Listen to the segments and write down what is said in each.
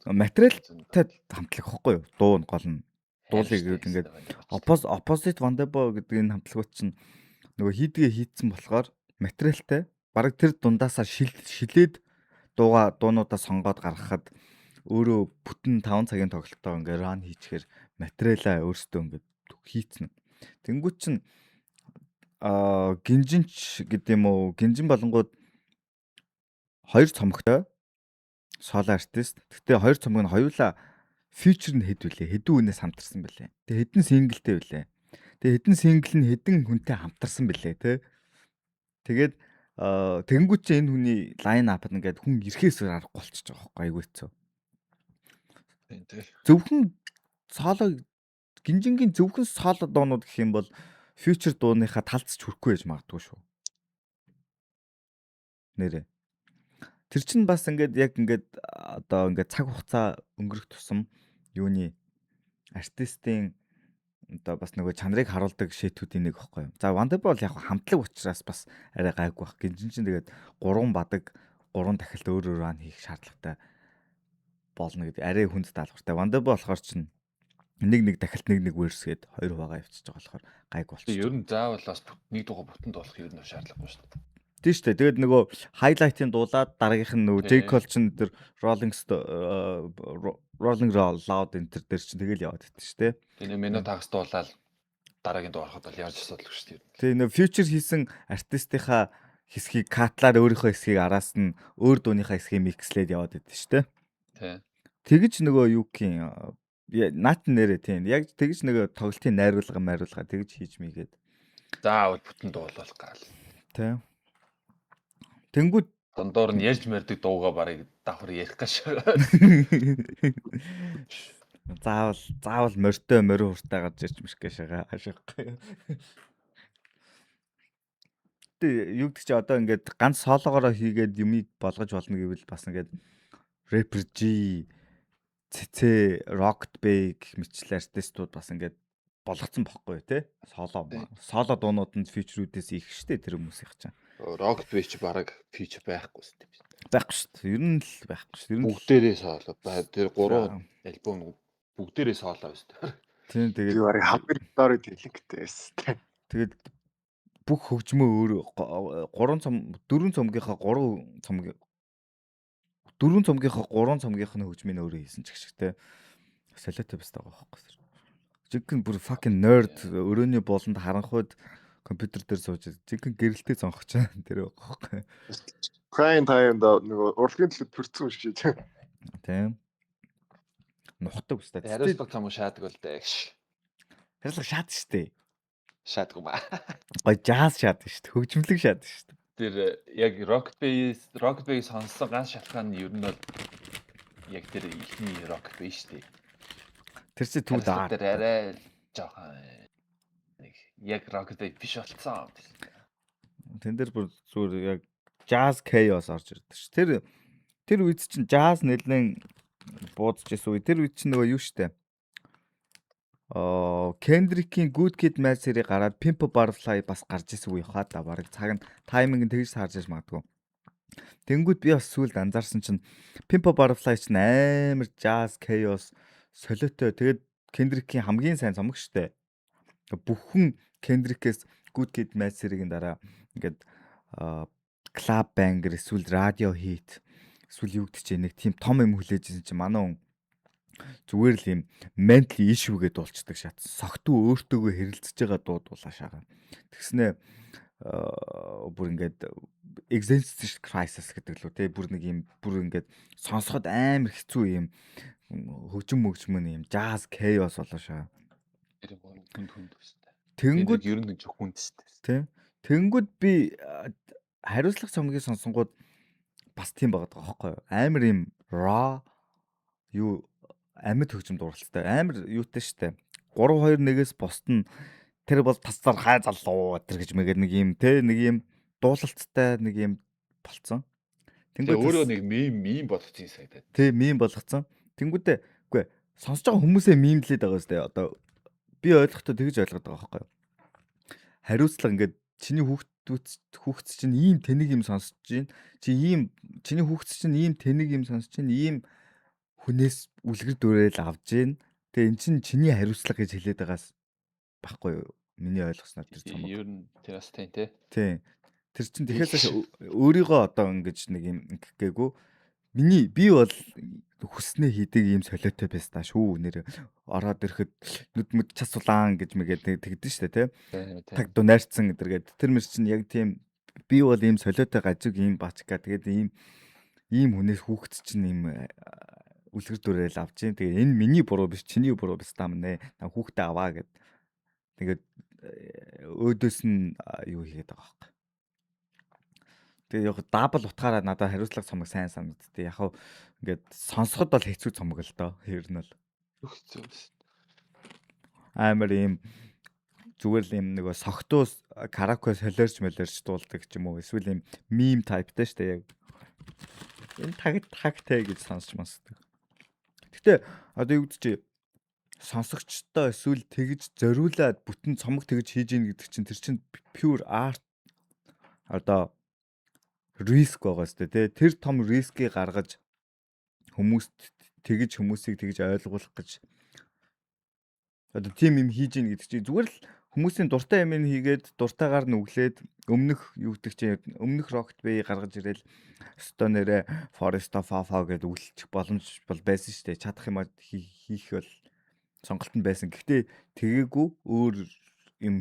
Материалтай хамтлаг ихгүй юу? Дуу нь гол нь. Дуулыг гэвэл ингээд Opposite Wonderboy гэдэг энэ хамтлагууд чинь нөгөө хийдгээ хийцэн болохоор материалтай бараг тэр дундаасаа шилээд дууга дуунуудаа сонгоод гаргахад өөрөө бүтэн 5 цагийн тоглолтоо ингээ run хийчихээр материалаа өөрсдөө ингээ хийцэн. Тэнгүүт чинь гинжинч гэдэг юм уу, гинжин болонгууд хоёр цомогтой solo artist. Гэтэ хоёр цомог нь хоёулаа feature нь хэд вүлээ? Хэдэн хүнээс хамтарсан бэлээ? Тэгээ хэдэн single тэй вүлээ? Тэгээ хэдэн single нь хэдэн хүнтэй хамтарсан бэлээ, тэ? Тэгээд тэгэнгүүт чинь энэ хүний line up ингээд хүн ирэхээс аргагүй болчихж байгаа байхгүй, айгүй хэцүү. Тийм тий. Зөвхөн соло гинжингийн зөвхөн соло дуунууд гэх юм бол feature дууныхаа талц ч хүрэхгүй байж магадгүй шүү. Нэрээ. Тэр чинь бас ингээд яг ингээд одоо ингээд цаг хугацаа өнгөрөх тусам юуны артистын одоо бас нөгөө чанарыг харуулдаг shit үүдийн нэг байхгүй юу. За, Wonderboy бол яг хамтлаг учраас бас арай гайгүй байх. Гинжин чинь тэгээд гурван бадаг, гурван дахилт өөр өөр run хийх шаардлагатай болно гэдэг арай хүнд даалгавартай. Wonderboy болохоор чинь нэг нэг дахилт, нэг нэг verse гээд хоёр хуваагаа явчихж байгаа болохоор гайгүй болчих. Ер нь заавал бас нэг дууга бүтэн дуулах ер нь шаардлагагүй шүү дээ. Тийм шүү дээ. Тэгээд нөгөө highlight-ын дуулаад дараагийнх нь нөгөө J Cole чинь тэр Rolling Loud энэ төр дээр чинь тэгэл яваад идэв шүү дээ. Тэгээ минут хагас дуулаад дараагийн дуу ороход бол яаж асуудалгүй шүү дээ. Тэгээ нөгөө feature хийсэн артистынхаа хэсгийг cut лаар, өөрийнхөө хэсгийг араас нь өөр дууныхаа хэсгийг mix лээд яваад идэв шүү дээ. Тий. Тэгэж нөгөө юу гин наат нэрээ тийм яг тэгж нөгөө тоглолтын найруулга майруулга тэгж хийж мийгээд. Заавал бүтэн дуулах гал. Тий. Тэнгүүд дундуур нь ярьж мэрдэг дууга барыг давхар ярих гэж. Заавал заавал морьтой морин хуртай гарч ирч мэрх гэж байгаа хашаахгүй. Тэ юу гэдэг чи одоо ингээд ганц сологоороо хийгээд юмыг болгож болно гэвэл бас ингээд Rapper G, CC, Rocket Bay гэх мэтчлэн артистууд бас ингээд болгоцсон бохгүй юу, те? Соло соло дуунууд нь feature үүдээс их штэ тэр хүмүүсийнх чинь. Rocket Bay чи бараг feature байхгүй шүү дээ. Байхгүй шүү дээ. Ер нь л байхгүй шүү. Ер нь бүгдээрээ соло. Тэр гурван альбом бүгдээрээ соло байсан дээ. Тийм, тэгээд би бараг хамгийн доор дэлгэтэй байсан тийм. Тэгээд бүх хөгжмөө өөр гурван цом, дөрвөн цомгийнхаа гурван цомг, дөрвөн цомгийнхаа гурван цомгийнх нь хөгжмийг өөрөө хийсэн ч гэх шиг те. Солиотой бас байгаа байхгүй. Жинхэнэ бүр fucking nerd, өрөөний болонд харанхуйд компьютер дээр сууж жинхэнэ гэрэлтэй цонхож тэр байгаа байхгүй. Prime time-да нөгөө урлагийн төлөв төрсөн шиг. Тийм. Нухдаг үстэй. Хариуцлага цам шаадаг бол дээ гэж. Хариуцлага шаадаг штэ. Шаадаг юм аа. Гой jazz шаадаг штэ. Хөгжмөлөг шаадаг штэ. Тэр яг Rocket Bay сонссон ганц шалтгаан нь ер нь бол яг тэр ихний Rocket Bay штэ. Тэр чи төв даа. Тэр арай жоохон нэг яг Rocket Bay биш болцсон. Тэн дээр бүр зүгээр яг jazz chaos орж ирдэг ш. Тэр үед чинь jazz нэлээд буудаж исэн үе. Тэр үед чинь нөгөө юу штэ. Аа, Kendrick-ийн Good Kid Mad City гараад Pimp a Butterfly бас гарч исэн үе хаа да. Бараг цаг нь timing нь тэгж таарж иж магадгүй. Тэнгүүд би бас сүүлд анзаарсан чинь Pimp a Butterfly чинь амар jazz chaos солиотой. Тэгээд Kendrick-ийн хамгийн сайн цомог штэ. Бүхэн Kendrick-ээс Good Kid Mad City-гийн дараа ингээд club banger эсвэл radio hit эсвэл юу гэдэг чинь нэг тийм том юм хүлээж ирсэн чинь манай хүн зүгээр л юм mental issue гэдээ дуулцдаг шат. Согтуу өөртөөгөө хэрэлцэж байгаа дуу дуулаа шагаа. Тэгснэ бүр ингээд existential crisis гэдэг лүү те, бүр нэг юм бүр ингээд сонсоход амар хэцүү юм хөгжим мөгжмөн юм jazz chaos болоо шаа. Тэр хүнд хүнд өстэй. Тэнгүүд ер нь хүнд шүү дээ. Тийм. Тэнгүүд би хариуцлага цомгийг сонсонгууд бас тийм байгаа байхгүй юу? Амар юм raw юу амьд хөгжим дууралцтай. Амар юутай штэ. 3 2 1-ээс бусд нь тэр бол тасцаар хай залуу тэр гэж мэгээд нэг юм те, нэг юм дуулалттай нэг юм болцсон. Тэнгүүд өөрөө нэг meme болгоцсон юм санагдаад. Тий, meme болгоцсон. Тэнгүүдээ үгүй сонсож байгаа хүмүүсээ meme лээд байгаа сте. Одоо би ойлгохдоо тэгж ойлгоод байгаа байхгүй юу? Хариуцлага ингээд чиний хүүхд Хүүхэд чинь ийм тэнэг юм сонсож байна. Чи ийм чиний хүүхэд чинь ийм тэнэг юм сонсож байна. Ийм хүнээс үлгэр дуурайл авж гин. Тэгээ эн чинь чиний хариуцлага гэж хэлээд байгаас баггүй юу? Миний ойлгосноор тэр цомог. Ер нь тэр бас тийм те. Тийм. Тэр чинь тэгэхээр цааш өөрийгөө одоо ингэж нэг юм гээгүй. Миний би бол хүснээ хийдэг ийм солиотой байс та шүү нэр ороод ирэхэд нүд мүд час сулаан гэж мэгээд тэгдэн штэ тий. Таг дуу найрцсан гэдэргээд тэр мэр чинь яг тийм би бол ийм солиотой гажиг ийм бачка тэгээд ийм ийм хүнээс хүүхэд чинь ийм үлгэр дуурайл авч जैन. Тэгээ энэ миний буруу биш чиний буруу биш таам нэ. На хүүхдээ аваа гэд. Тэгээд өөдөөс нь юу хийгээд байгаа байхгүй. Тэгээ яг double утгаараа надад хариуцлага цомог сайн санагдтыг. Яг хав ингээд сонсоход бол хэцүү цомог л доо. Ер нь бол хэцүү байсан. Амар ийм зүгээр л ийм нөгөө согтуу караоке солиорч молиорч дуулдаг ч юм уу. Эсвэл ийм meme type тай штэ яг. Энэ таг тагтай гэж сонсч сонсдог. Гэтэ одоо юу гэдэг чи сонсогчтой эсвэл тэгж зориулаад бүтэн цомог тэгж хийж ийн гэдэг чинь тэр чинь pure art одоо риск байгаа сте тий. Тэр том рискийг гаргаж хүмүүст тэгж хүмүүсийг тэгж ойлгуулах гэж одоо тийм юм хийж ийн гэдэг чинь зүгээр л хүмүүсийн дуртай юм хийгээд дуртайгаар нь өглээд өмнөх юу гэдэг чинь өмнөх Rocket Bay гаргаж ирэл өстой нэрэ Forest of Fafa гэдээ үлчих боломж бол байсан шүү дээ. Чадах юм хийх бол сонголт нь байсан. Гэхдээ тэгээгүй өөр юм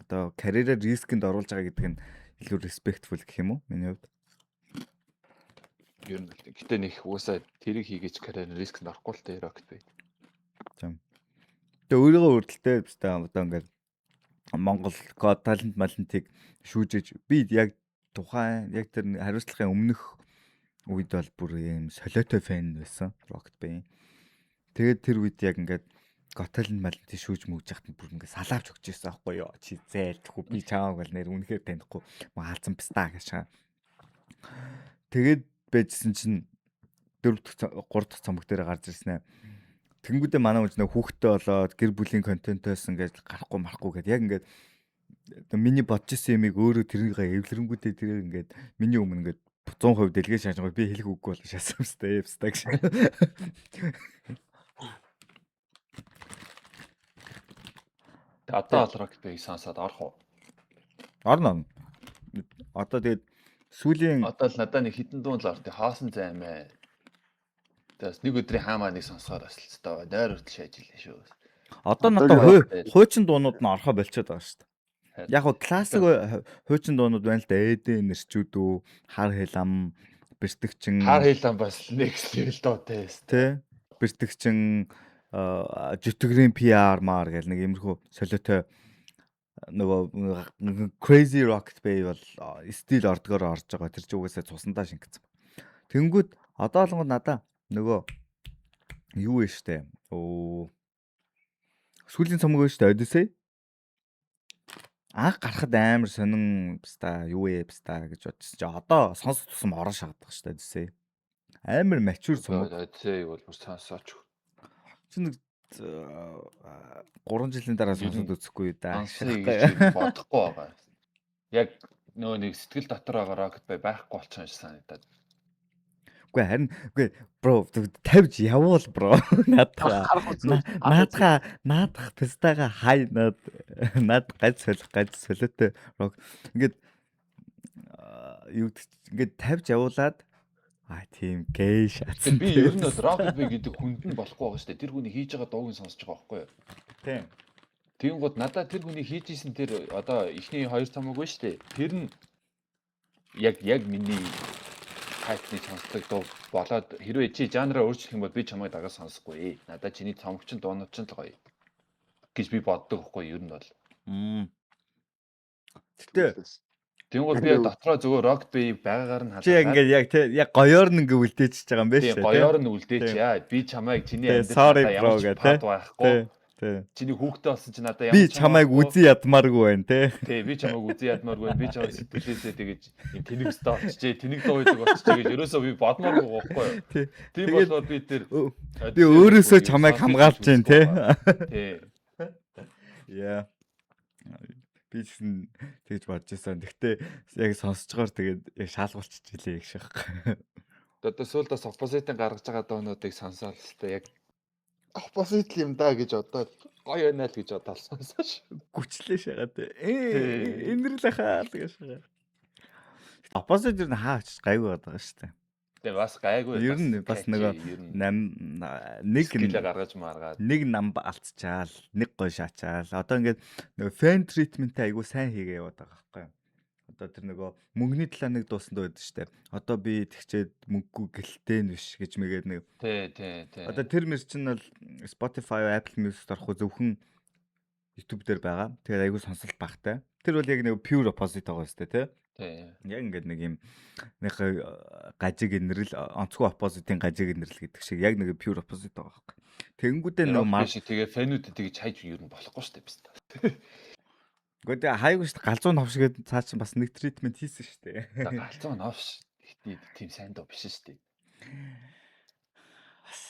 одоо карьераа рискэнд оруулж байгаа гэдэг нь илүү respectful гэх юм уу миний хувьд. Ер нь л. Гэтэ нэг угаасаа тэрийг хийгээч карьер рискэнд орохгүй л дээ Rocket Bay. Тийм. Тэгээ өөрийгөө өрдөлтэй өстой одоо ингээд Монгол Got Talent малентыг шүүжэж би яг тухайн яг тэр хариуцлагын өмнөх үед бол бүр ийм солиотой фэн байсан Rocket Bay. Тэгээд тэр үед яг ингээд Got Talent малентыг шүүж мүгж яхад бүр ингээд салаавч өгч ирсэн аахгүй юу. Чи зээлдэхгүй би чааг бол нэр үнэхээр танихгүй хаалцсан пста гэж чаа. Тэгээд байжсэн чинь 4 дахь 3 дахь цомог дээр гарч ирсэн ээ. Тэнгүүдээ манай хүн нэг хүүхдтэй болоод гэр бүлийн контентоос ингээд гарахгүй марахгүй гэд яг ингээд миний бодож исэн юмыг өөрөө тэрийг эвлэрэнгүүтээ тэрээр ингээд миний өмнө ингээд 100% дэлгээ шааж би хэлэх үггүй бол шаасан юм өстэй гэж. Одоо бол Rocket Bay сонсоод орох уу? Орно. Одоо тэгээд сүүлийн одоо л надад нэг хитэн дуун л ортой хоосон займаа. Тэгээс нэг өдрийн хаамаа нэг сонсохоор бас л өстой нойр хүртэл шааж илээ шүү. Одоо надад хуучин дуунууд нь орхоо болчиход байгаа шүү дээ. Яг гоо классик хуучин дуунууд байна л да. Эдэн нэрчүүд үү, хар хилам, бэртэгчин. Хар хилам бас next level дуутай байсан. Тэ. Бэртэгчин жүтгэрийн PR маар гэл нэг иймэрхүү солиотой нөгөө Crazy Rocket Bay бол стил ордгоор орж байгаа. Тэр чинь угаасаа цусандаа шингэсэн. Тэнгүүд одоо болгонд надаа нөгөө юу вэ штэ. Өө сүүлийн цомог вэ штэ Odyssey. Анх гарахад амар сонин пста юу вэ пста гэж бодсон чи одоо сонсох тусам орон шахагдах штэ Odyssey. Амар mature цомог. Odyssey бол бүр сонсооч. Чи нэг 3 жилийн дараа сонсоод үзэхгүй да. Бодохгүй байгаа. Яг нөгөө нэг сэтгэл дотор байгаа Rocket Bay байхгүй болчихсон юм шиг санагдаад. Үгүй харин үгүй bro тавьж явуул bro наадах наадах наадах пистага хай над над гац солих гац солиотой рок ингээд юу ингээд тавьж явуулаад а тийм гей шатсан. Би ер нь бол Rocket Bay гэдэг хүнд нь болохгүй байгаа шүү дээ. Тэр хүний хийж байгаа дууг нь сонсож байгаа байхгүй юу? Тийм. Тэгэнгүүт надад тэр хүний хийж исэн тэр одоо эхний хоёр цомог байна шүү дээ. Тэр нь яг миний хайцны сонсдог дуу болоод хэрвээ чи жанраа өөрчлөх юм бол би чамайг дагаа сонсохгүй. Надад чиний цомог чинь дуунууд чинь л гоё гэж би боддог байхгүй юу ер нь бол. Гэтэ Тэнгууд би дотроо зүгээр Rocket Bay байгаагаар нь халаад. Чи яг ингээд яг тий яг гоёор нь ингээ үлдээчихэж байгаа юм байна шүү дээ. Гоёор нь үлдээч яа. Би чамайг чиний амьдрал ямар ч пад байхгүй. Тий. Чиний хүүхдээ болсон чи надад ямар би чамайг үзий ядмааргүй байна тий. Тий, би чамайг үзий ядмааргүй байна. Би чамайг сэтгэлээсээ тэгэж юм тэнэг өстой болчихжээ, тэнэг дуу хийдэг болчихжээ гэж ерөөсөө би бодмооргүй байхгүй юу. Тийм болохоор би тэр би өөрөөсөө чамайг хамгаалж байна тий. Тий. Яа. Би ч гэсэн тэгж бодож исэн. Гэхдээ яг сонсцгоор тэгээд яг шаалгуулчих илээ гэх шиг. Одоо сүүлд бас Opposite-ын гаргаж байгаа дуунуудыг сонсоол хэвээр яг Opposite юм да гэж бодоод гоё байна л гэж бодоол сонсоош. Гүчлээ шагаад. Ээ энэрл хаа л гэж шагаа. Opposite ер нь хаа очиж гайгүй байгаа шүү дээ. Тэгээ бас гайгүй. Ер нь бас нөгөө нам нэг skill ээ гаргаж маргаад нэг нам алдчихаал, нэг гой шаачаал. Одоо ингээд нөгөө fan treatment-тэй айгүй сайн хийгээ яваад байгаа байхгүй юу? Одоо тэр нөгөө мөнгөний талаар нэг дуусан дуу байдаг шүү дээ. Одоо би тэгчээд мөнгөгүй гэлтэй нь биш гэж мэгээд нэг. Тий, тий, тий. Одоо тэр мэр чинь бол Spotify, Apple Music орох зөвхөн YouTube дээр байгаа. Тэгээд айгүй сонсолт багтай. Тэр бол яг нэг pure opposite байгаа шүү дээ, тий. Тий. Яг ингээд нэг юм нэг гажиг инэрл, онцгой opposite-ийн гажиг инэрл гэдэг шиг яг нэг pure opposite байгаа байхгүй. Тэгэнгүүтээ нөгөө мар шиг тэгээ fan үүдэд тэгж хайж ер нь болохгүй шүү дээ биз. Гэхдээ тэгээ хайгүй шүү дээ. Галзуу новш гэдэг цаа чинь бас нэг treatment хийсэн шүү дээ. Галзуу новш гэтээ тийм сайн дуу биш шүү дээ. Бас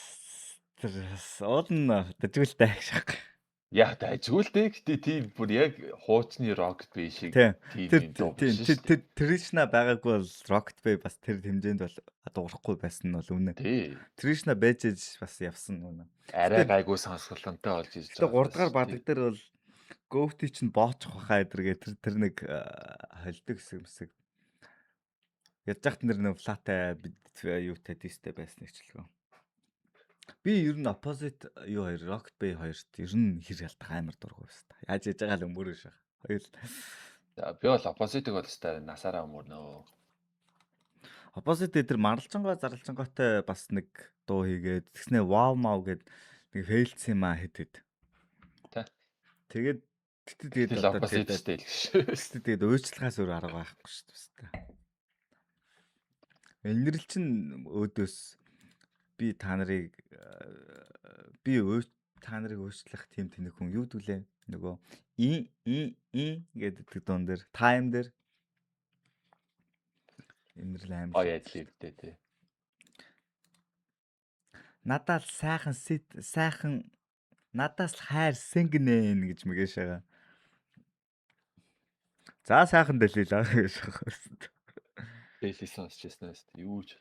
тэр бас уул нь дажгуултай гэж аахгүй. Яг дажгүй л дээ. Гэтээ тийм бүр яг хуучны Rocket Bay шиг тийм Тэр юм дуу тийм биш тэр шүү дээ. тэр Trishna байгаагүй бол Rocket Bay бас тэр хэмжээнд бол дуурахгүй байсан нь бол үнэ. Тий. Trishna байж ээж бас явсан үнэ. Арай гайгүй сонсголонтой болж ирж Гэтэ байгаа. 3 дугаар бадаг дээр бол Goat чинь боочих баха эдэргээ тэр тэр нэг холдог хэсэг мэсэг. Ядж хат нэр нэг флатай юутай дистэй байсан нэгчлэгөө. Би ер нь opposite юу хоёр Rocket Bay хоёрт ер нь хэр ялтах амар дургу байсан та. Яаж яж байгаа л өмөрөө шах. Хоёул За би бол opposite-ыг бол өстой насаараа өмөрнөө. Opposite тэр марлжангой зарлжангойтой бас нэг дуу хийгээд тэгснэ wow мау гэд нэг fail-дсэн юм а хэд хэд. Тэ. Тэгээд тэгтээ тэгээд Тэгэл одоо opposite тэгээд сте л гэж. тэгтээ тэгээд уучлахаас өөр арга байхгүй шүү дээ. Энэрл чинь өөдөөс би та нарыг би та нарыг уучлах тийм тэнэг хүн юу дүлээ нөгөө и и и гэдэг дуун дээр time дээр энэрл амар Гоё ажил өвдөө тий. Надад сайхан сет сайхан надаас л хайр сэнгэнэ гэж мэгээш байгаа. За сайхан дэлээ гэж байгаа. Дэлий сонсч ирсэн үү? Юу ч.